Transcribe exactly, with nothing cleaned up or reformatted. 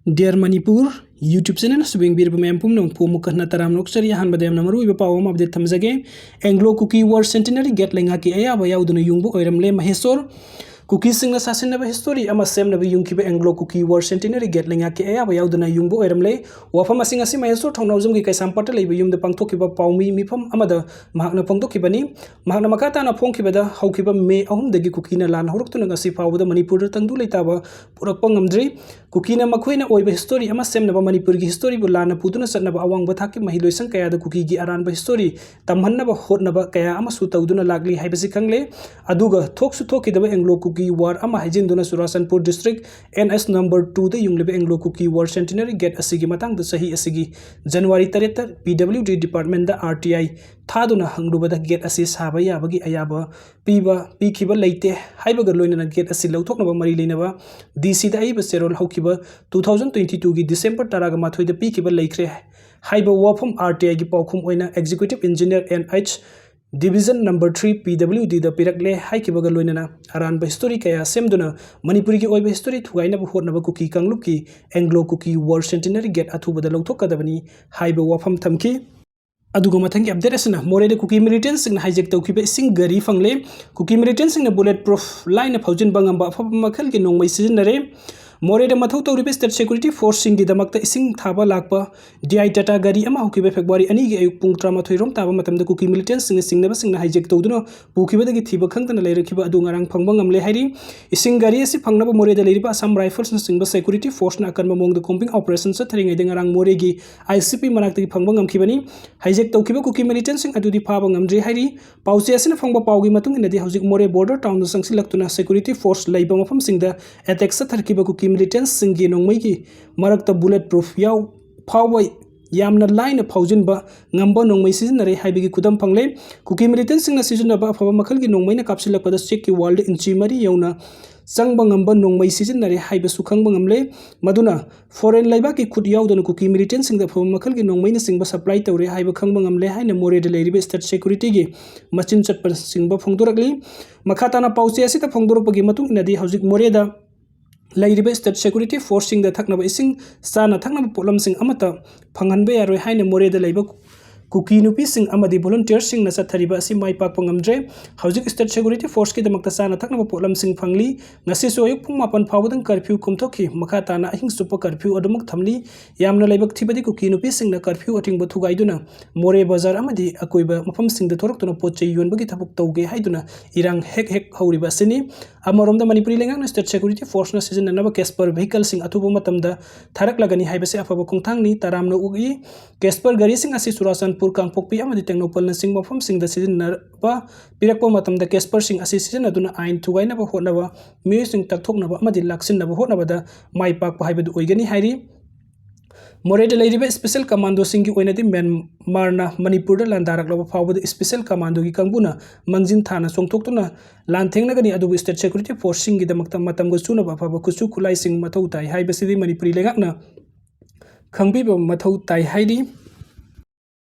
Dear Manipur YouTube channel ꯑꯁꯤꯕꯨ ꯌꯦꯡꯕꯤꯔꯤꯕ ꯃꯌꯥꯝ ꯄꯨꯝꯅꯃꯛꯄꯨ ꯑꯃꯨꯛꯀ ꯍꯟꯅ ꯇꯔꯥꯝꯅ ꯑꯣꯛꯆꯔꯤ꯫ ꯑꯍꯥꯟꯕꯗ ꯌꯥꯝꯅ ꯃꯔꯨꯑꯣꯏꯕ ꯄꯥꯎ ꯑꯃ update ꯊꯝꯖꯒꯦ꯫ Anglo Kuki War Centenary Gate ꯂꯩꯉꯥꯛꯀꯤ ꯑꯌꯥꯕ ꯌꯥꯎꯗꯅ ꯌꯨꯡꯕ ꯑꯣꯏꯔꯝꯂꯦ ꯃꯍꯦꯁꯣꯔ꯫ ꯀꯨꯀꯤꯁꯤꯡꯅ ꯁꯥꯁꯤꯟꯅꯕ history ꯑꯃ ꯁꯦꯝꯅꯕ ꯌꯨꯡꯈꯤꯕ Anglo Kuki War Centenary Gate ꯂꯩꯉꯥꯛꯀꯤ ꯑꯌꯥꯕ ꯌꯥꯎꯗꯅ ꯌꯨꯡꯕ ꯑꯣꯏꯔꯝꯂꯦ꯫ ꯋꯥꯐꯝ ꯑꯁꯤ ꯉꯁꯤ ꯃꯍꯦꯁꯣꯔ ꯊꯧꯅꯥꯎꯖꯝꯒꯤ ꯀꯩꯁꯥꯝꯄꯥꯠꯇ ꯂꯩꯕ ꯌꯨꯝꯗ ꯄꯥꯡꯊꯣꯛꯈꯤꯕ ꯄꯥꯎꯃꯤ ꯃꯤꯐꯝ ꯑꯃꯗ ꯃꯍꯥꯛꯅ ꯐꯣꯡꯗꯣꯛꯈꯤꯕꯅꯤ꯫ ꯃꯍꯥꯛꯅ ꯃꯈꯥ ꯇꯥꯅ ꯐꯣꯡꯈꯤꯕꯗ, ꯍꯧꯈꯤꯕ ꯃꯦ ꯑꯍꯨꯝꯗꯒꯤ ꯀꯨꯀꯤꯅ ꯂꯥꯟ ꯍꯧꯔꯛꯇꯨꯅ ꯉꯁꯤ ꯐꯥꯎꯕꯗ ꯃꯅꯤꯄꯨꯔꯗ ꯇꯪꯗꯨ ꯂꯩꯇꯥꯕ ꯄꯨꯔꯛꯄ ꯉꯝꯗ꯭ꯔꯤ꯫ ꯀꯨꯀꯤꯅ ꯃꯈꯣꯏꯅ ꯑꯣꯏꯕ history ꯑꯃ ꯁꯦꯝꯅꯕ ꯃꯅꯤꯄꯨꯔꯒꯤ historyꯕꯨ ꯂꯥꯟꯅ ꯄꯨꯗꯨꯅ ꯆꯠꯅꯕ ꯑꯋꯥꯡꯕ ꯊꯥꯛꯀꯤ ꯃꯍꯩꯂꯣꯏꯁꯪ ꯀꯌꯥꯗ ꯀꯨꯀꯤꯒꯤ ꯑꯔꯥꯟꯕ history ꯇꯝꯍꯟꯅꯕ ꯍꯣꯠꯅꯕ ꯀꯌꯥ ꯑꯃꯁꯨ ꯇꯧꯗꯨꯅ ꯂꯥꯛꯂꯤ ꯍꯥꯏꯕꯁꯤ ꯈꯪꯂꯦ꯫ ꯑꯗꯨꯒ ꯊꯣꯛꯁꯨ ꯊꯣꯛꯈꯤꯗꯕ Anglo Kuki War ꯑꯃ ꯍꯩꯖꯤꯟꯗꯨꯅ Churachandpur district N H number twoꯗ ꯌꯨꯡꯂꯤꯕ Anglo Kuki War Centenary Gate ꯑꯁꯤꯒꯤ ꯃꯇꯥꯡꯗ ꯆꯍꯤ ꯑꯁꯤꯒꯤ January ꯇꯔꯦꯠꯇ P W D departmentꯗ R T I ꯊꯥꯗꯨꯅ ꯍꯪꯂꯨꯕꯗ gate ꯑꯁꯤ ꯁꯥꯕ ꯌꯥꯕꯒꯤ ꯑꯌꯥꯕ ꯄꯤꯕ, ꯄꯤꯈꯤꯕ ꯂꯩꯇꯦ ꯍꯥꯏꯕꯒ ꯂꯣꯏꯅꯅ gate ꯑꯁꯤ ꯂꯧꯊꯣꯛꯅꯕ ꯃꯔꯤ ꯂꯩꯅꯕ D Cꯗ ꯑꯏꯕ ꯆꯦꯔꯣꯜ ꯍꯧꯈꯤꯕ two thousand twenty twoꯒꯤ December ꯇꯔꯥꯒ ꯃꯥꯊꯣꯏꯗ ꯄꯤꯈꯤꯕ ꯂꯩꯈ꯭ꯔꯦ ꯍꯥꯏꯕ ꯋꯥꯐꯝ R T Iꯒꯤ ꯄꯥꯎꯈꯨꯝ ꯑꯣꯏꯅ Executive Engineer N H Division number three P W Dꯗ ꯄꯤꯔꯛꯂꯦ ꯍꯥꯏꯈꯤꯕꯒ ꯂꯣꯏꯅꯅ ꯑꯔꯥꯟꯕ history ꯀꯌꯥ ꯁꯦꯝꯗꯨꯅ ꯃꯅꯤꯄꯨꯔꯒꯤ ꯑꯣꯏꯕ history ꯊꯨꯒꯥꯏꯅꯕ ꯍꯣꯠꯅꯕ ꯀꯨꯀꯤ ꯀꯥꯡꯂꯨꯞꯀꯤ Anglo Kuki War Centenary Gate ꯑꯊꯨꯕꯗ ꯂꯧꯊꯣꯛꯀꯗꯕꯅꯤ ꯍꯥꯏꯕ ꯋꯥꯐꯝ ꯊꯝꯈꯤ꯫ ꯑꯗꯨꯒ ꯃꯊꯪꯒꯤ update ꯑꯁꯤꯅ ꯃꯣꯔꯦꯗ ꯀꯨꯀꯤ militantꯁꯤꯡꯅ hijack ꯇꯧꯈꯤꯕ ꯏꯁꯤꯡ ꯒꯥꯔꯤ ꯐꯪꯂꯦ꯫ ꯀꯨꯀꯤ militantꯁꯤꯡꯅ bullet proof line ꯐꯥꯎꯖꯤꯟꯕ ꯉꯝꯕ ꯑꯐꯕ ꯃꯈꯜꯒꯤ ꯅꯣꯡꯃꯩ ꯁꯤꯖꯤꯟꯅꯔꯦ꯫ ꯃꯣꯔꯦꯗ ꯃꯊꯧ ꯇꯧꯔꯤꯕ state security forceꯁꯤꯡꯒꯤꯗꯃꯛꯇ ꯏꯁꯤꯡ ꯊꯥꯕ ꯂꯥꯛꯄ D I Tata ꯒꯥꯔꯤ ꯑꯃ ꯍꯧꯈꯤꯕ February ꯑꯅꯤꯒꯤ ꯑꯌꯨꯛ ꯄꯨꯡ ꯇꯔꯥꯃꯥꯊꯣꯏ ꯔꯣꯝ ꯇꯥꯕ ꯃꯇꯝꯗ ꯀꯨꯀꯤ militantꯁꯤꯡꯅ ꯆꯤꯡꯅꯕꯁꯤꯡꯅ hijack ꯇꯧꯗꯨꯅ ꯄꯨꯈꯤꯕꯗꯒꯤ ꯊꯤꯕ ꯈꯪꯗꯅ ꯂꯩꯔꯛꯈꯤꯕ ꯑꯗꯨ ꯉꯔꯥꯡ ꯐꯪꯕ ꯉꯝꯂꯦ ꯍꯥꯏꯔꯤ꯫ ꯏꯁꯤꯡ ꯒꯥꯔꯤ ꯑꯁꯤ ꯐꯪꯅꯕ ꯃꯣꯔꯦꯗ ꯂꯩꯔꯤꯕ Assam Riflesꯅꯆꯤꯡꯕ security forceꯅ ꯑꯀꯟꯕ ꯃꯑꯣꯡꯗ combing operationꯆꯠꯊꯔꯤꯉꯩꯗ ꯉꯔꯥꯡ ꯃꯣꯔꯦꯒꯤ I C P ꯃꯅꯥꯛꯇꯒꯤ ꯐꯪꯕ ꯉꯝꯈꯤꯕꯅꯤ꯫ Hijack ꯇꯧꯈꯤꯕ ꯀꯨꯀꯤ militantꯁꯤꯡ ꯑꯗꯨꯗꯤ ꯐꯥꯕ ꯉꯝꯗ꯭ꯔꯤ ꯍꯥꯏꯔꯤ꯫ ꯄꯥꯎꯆꯦ ꯑꯁꯤꯅ ꯐꯪꯕ ꯄꯥꯎꯒꯤ ꯃꯇꯨꯡ ꯏꯟꯅꯗꯤ ꯍꯧꯖꯤꯛ ꯃꯣꯔꯦ border townꯗ ꯆꯪꯁꯤꯜꯂꯛꯇꯨꯅ security force ꯂꯩꯕ ꯃꯐꯝꯁꯤꯡꯗ attack ꯆꯠꯊꯔꯛꯈꯤꯕ ꯀꯨꯀꯤ militantꯁꯤꯡꯒꯤ ꯅꯣꯡꯃꯩꯒꯤ ꯃꯔꯛꯇ bullet proof ꯌꯥꯎ-, ꯐꯥꯎꯕ ꯌꯥꯝꯅ ꯂꯥꯏꯅ ꯐꯥꯎꯖꯤꯟꯕ ꯉꯝꯕ ꯅꯣꯡꯃꯩ ꯁꯤꯖꯤꯟꯅꯔꯦ ꯍꯥꯏꯕꯒꯤ ꯈꯨꯗꯝ ꯐꯪꯂꯦ꯫ ꯀꯨꯀꯤ militantꯁꯤꯡꯅ ꯁꯤꯖꯤꯟꯅꯕ ꯑꯐꯕ ꯃꯈꯜꯒꯤ ꯅꯣꯡꯃꯩꯅ ꯀꯥꯞꯁꯤꯜꯂꯛꯄꯗ ꯆꯦꯛꯀꯤ wallꯗ inch ꯃꯔꯤ ꯌꯧꯅ ꯆꯪꯕ ꯉꯝꯕ ꯅꯣꯡꯃꯩ ꯁꯤꯖꯤꯟꯅꯔꯦ ꯍꯥꯏꯕꯁꯨ ꯈꯪꯕ ꯉꯝꯂꯦ꯫ ꯃꯗꯨꯅ foreign ꯂꯩꯕꯥꯛꯀꯤ ꯈꯨꯠ ꯌꯥꯎꯗꯅ ꯀꯨꯀꯤ militantꯁꯤꯡꯗ ꯑꯐꯕ ꯃꯈꯜꯒꯤ ꯅꯣꯡꯃꯩꯅꯆꯤꯡꯕ supply ꯇꯧꯔꯦ ꯍꯥꯏꯕ ꯈꯪꯕ ꯉꯝꯂꯦ ꯍꯥꯏꯅ ꯃꯣꯔꯦꯗ ꯂꯩꯔꯤꯕ state securityꯒꯤ ꯃꯆꯤꯟ ꯆꯠꯄꯅꯆꯤꯡꯕ ꯐꯣꯡꯗꯣꯔꯛꯂꯤ꯫ ꯃꯈꯥ ꯇꯥꯅ ꯄꯥꯎꯆꯦ ꯑꯁꯤꯗ ꯐꯣꯡꯗꯣꯔꯛꯄꯒꯤ ꯃꯇꯨꯡ ꯏꯟꯅꯗꯤ ꯍꯧꯖꯤꯛ ꯃꯣꯔꯦꯗ ꯂꯩꯔꯤꯕ state security forceꯁꯤꯡꯗ ꯊꯛꯅꯕ ꯏꯁꯤꯡ, ꯆꯥꯅ ꯊꯛꯅꯕ ꯄꯣꯠꯂꯝꯁꯤꯡ ꯑꯃꯠꯇ ꯐꯪꯍꯟꯕ ꯌꯥꯔꯣꯏ ꯍꯥꯏꯅ ꯃꯣꯔꯦꯗ ꯂꯩꯕ ꯀꯨꯀꯤ ꯅꯨꯄꯤꯁꯤꯡ ꯑꯃꯗꯤ volunteerꯁꯤꯡꯅ ꯆꯠꯊꯔꯤꯕ ꯑꯁꯤ ꯃꯥꯏ ꯄꯥꯛꯄ ꯉꯝꯗ꯭ꯔꯦ꯫ ꯍꯧꯖꯤꯛ state security forceꯀꯤꯗꯃꯛꯇ ꯆꯥꯅ ꯊꯛꯅꯕ ꯄꯣꯠꯂꯝꯁꯤꯡ ꯐꯪꯂꯤ꯫ ꯉꯁꯤꯁꯨ ꯑꯌꯨꯛ ꯄꯨꯡ ꯃꯥꯄꯟ ꯐꯥꯎꯕꯗꯪ curfew ꯀꯨꯝꯊꯣꯛꯈꯤ꯫ ꯃꯈꯥ ꯇꯥꯅ ꯑꯍꯤꯡ ꯆꯨꯞꯄ curfew ꯑꯗꯨꯃꯛ ꯊꯝꯂꯤ꯫ ꯌꯥꯝꯅ ꯂꯥꯏꯕꯛ ꯊꯤꯕꯗꯤ ꯀꯨꯀꯤ ꯅꯨꯄꯤꯁꯤꯡꯅ curfew ꯑꯊꯤꯡꯕ ꯊꯨꯒꯥꯏꯗꯨꯅ ꯃꯣꯔꯦ ꯕꯖꯥꯔ ꯑꯃꯗꯤ ꯑꯀꯣꯏꯕ ꯃꯐꯝꯁꯤꯡꯗ ꯊꯣꯔꯛꯇꯨꯅ ꯄꯣꯠ ꯆꯩ ꯌꯣꯟꯕꯒꯤ ꯊꯕꯛ ꯇꯧꯒꯦ ꯍꯥꯏꯗꯨꯅ ꯏꯔꯥꯡ ꯍꯦꯛ ꯍꯦꯛ ꯍꯧꯔꯤꯕ ꯑꯁꯤꯅꯤ꯫ ꯑꯃꯔꯣꯝꯗ ꯃꯅꯤꯄꯨꯔꯤ ꯂꯩꯉꯥꯛꯅ state security forceꯅ ꯁꯤꯖꯤꯟꯅꯅꯕ Casper vehicleꯁꯤꯡ ꯑꯊꯨꯕ ꯃꯇꯝꯗ ꯊꯥꯔꯛꯂꯒꯅꯤ ꯍꯥꯏꯕꯁꯤ ꯑꯐꯕ ꯈꯣꯡꯊꯥꯡꯅꯤ꯫ ꯇꯔꯥꯝꯅ ꯑꯣꯛꯏ꯫ Casper ꯒꯥꯔꯤꯁꯤꯡ ꯑꯁꯤ ꯆꯨꯔꯥꯆꯥꯟꯄꯨꯔ, ꯀꯥꯡꯄꯣꯛꯄꯤ ꯑꯃꯗꯤ ꯇꯦꯡꯅꯧꯄꯜꯅꯆꯤꯡꯕ ꯃꯐꯝꯁꯤꯡꯗ ꯁꯤꯖꯤꯟꯅꯕ ꯄꯤꯔꯛꯄ ꯃꯇꯝꯗ Casperꯁꯤꯡ ꯑꯁꯤ ꯁꯤꯖꯤꯟꯅꯗꯨꯅ ꯑꯥꯏꯟ ꯊꯨꯒꯥꯏꯅꯕ ꯍꯣꯠꯅꯕ, ꯃꯤꯑꯣꯏꯁꯤꯡ ꯇꯛꯊꯣꯛꯅꯕ ꯑꯃꯗꯤ ꯂꯥꯛꯁꯤꯟꯅꯕ ꯍꯣꯠꯅꯕꯗ ꯃꯥꯏ ꯄꯥꯛꯄ ꯍꯥꯏꯕꯗꯨ ꯑꯣꯏꯒꯅꯤ ꯍꯥꯏꯔꯤ꯫ ꯃꯣꯔꯦꯗ ꯂꯩꯔꯤꯕ special commandoꯁꯤꯡꯒꯤ ꯑꯣꯏꯅꯗꯤ ꯃ꯭ꯌꯥꯟꯃꯥꯔꯅ ꯃꯅꯤꯄꯨꯔꯗ ꯂꯥꯟꯗꯥꯔꯛꯂꯕ ꯐꯥꯎꯕꯗ special commandoꯒꯤ ꯀꯥꯡꯕꯨꯅ ꯃꯥꯡꯖꯤꯟ ꯊꯥꯅ ꯆꯣꯡꯊꯣꯛꯇꯨꯅ ꯂꯥꯟ ꯊꯦꯡꯅꯒꯅꯤ, ꯑꯗꯨꯕꯨ state security forceꯁꯤꯡꯒꯤꯗꯃꯛꯇ ꯃꯇꯝꯒ ꯆꯨꯅꯕ ꯑꯐꯕ ꯈꯨꯠꯁꯨ ꯈꯨꯠꯂꯥꯏꯁꯤꯡ ꯃꯊꯧ ꯇꯥꯏ ꯍꯥꯏꯕꯁꯤꯗꯤ ꯃꯅꯤꯄꯨꯔꯤ ꯂꯩꯉꯥꯛꯅ ꯈꯪꯕꯤꯕ ꯃꯊꯧ ꯇꯥꯏ ꯍꯥꯏꯔꯤ꯫